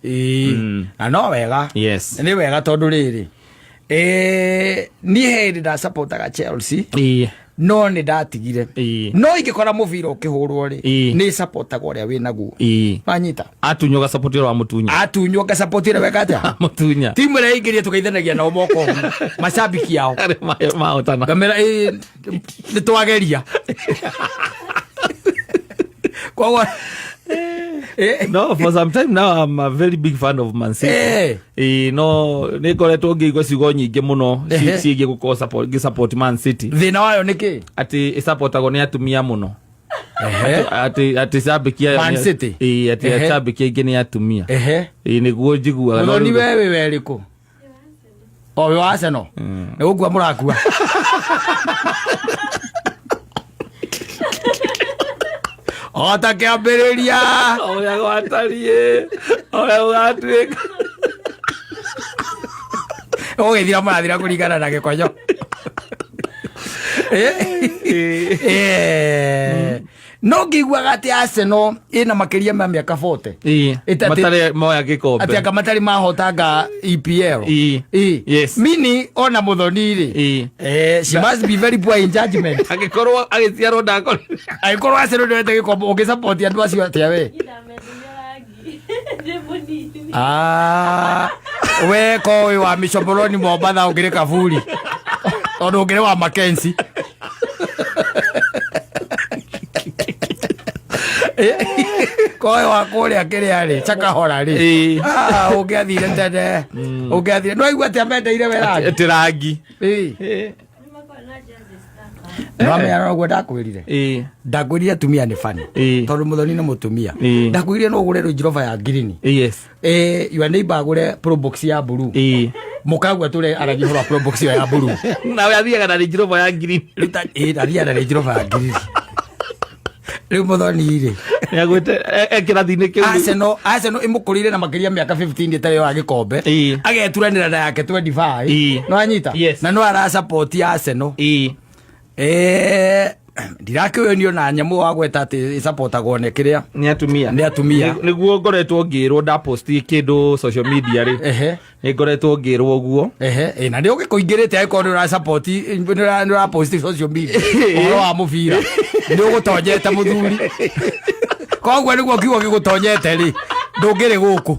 Ĩĩ. Na no wega. Yes. Nĩ wega tondũ rĩrĩ, niĩ he hĩndĩ ndacapotaga Chelsea, no nĩ ndatigire. No ingĩkora mũbira ũkĩhũrwo rĩ, nĩ capotaga ũrĩa wĩ naguo. Wanyita? Atunywo gacapoti ũrĩa wamũtunya. Atunywo ngacapoti ũrĩa weka atĩa? Mũtunya. Timu ĩrĩa ĩingĩrie tũgeithanagia nao moko ũguo, macambiki ao. Arĩa mahotana. Ngamera ĩ nĩ twageria. Koguo No, for some time now I'm a very big fan of Man City. No nĩ ngoretwo ngĩigua ciugo nyingĩ mũno ciĩgiĩ gũkorwo ngĩ support Man City. Thĩna wayo nĩ kĩ? Atĩ ĩsupportagwo nĩ atumia mũno. Atĩ cambĩki ayo Man City? Ĩĩ, atĩ cambĩki aingĩ nĩ atumia. Ĩĩ, nĩguo njiguaga. No Mũthoni, rĩu- we wĩ werĩkũ? O wĩ wa Arsenal? Nĩ gũkua mũrakua. O ta kĩambĩrĩria. O ũrĩa gwatariĩ, o ũrĩa gũgatuĩka. Ũgĩthira mũrathira kũringana na gĩkonyo. No ngĩiguaga atĩ Arsenal ĩna makĩria ma mĩaka 40 Matarĩ moya gĩkombe. Atĩ anga matarĩ mahotanga EPL. Yes. Mini ona Muthoni rĩ, she must be very poor in judgment. Angĩkorwo agĩciarwo ndakorire. Angĩkorwo Arsenal ndĩrete gĩkombe, ũngĩsupport andũ acio atĩa we? Ah, we ko wĩ wa mĩcoboroni Mombatha ũngĩrĩ kaburi tondũ ũngĩrĩ wa Mackenzie. Ko wĩ wa kũrĩa kĩrĩa rĩ Chakahora rĩ, ah, ũngĩathire tene, ũngĩathire no aigua atĩ amendeire we rangi. Atĩ rangi. Nwamenya noguo ndakwĩrire. Ndakwĩrire atumia nĩ bani, tondũ Mũthoni nĩ mũtumia. Ndakwĩrire no ũgũre Range Rover ya ngirini, your neighbor agũre Probox ya blue, mũkagua tũre aragia ũhoro wa Probox ĩyo ya blue. Nawe athiaga na Range Rover ya ngirini. Rĩu athiaga na Range Rover ya ngirini. Rĩu Mũthoni rĩ, nĩagwĩte kĩrathi-inĩ kĩu. Arsenal ĩmũkũrĩire na makĩria mĩaka 15 ĩtarĩ wa gĩkombe, ageturanĩra na yake 25. No anyita. Yes. Na no arasupport Arsenal. Ndirakĩũyonio na nyamũ wagweta atĩ ĩsupportagwo nĩ kĩrĩa. Nĩ atumia. Nĩ atumia. Nĩguo ngoretwo ngĩrwo ndaposti kĩndũ social media rĩ, nĩ ngoretwo ngĩrwo ũguo. Ehe, na nĩ ũgĩkũingĩrĩte angĩkorwo nĩ ũrasupport, nĩ ũrapost social media ũhoro wa mũbira, nĩ ũgũtonyete mũthuri. Koguo nĩguo kiugo gĩgũtonyete rĩ, ndũngĩrĩ gũkũ.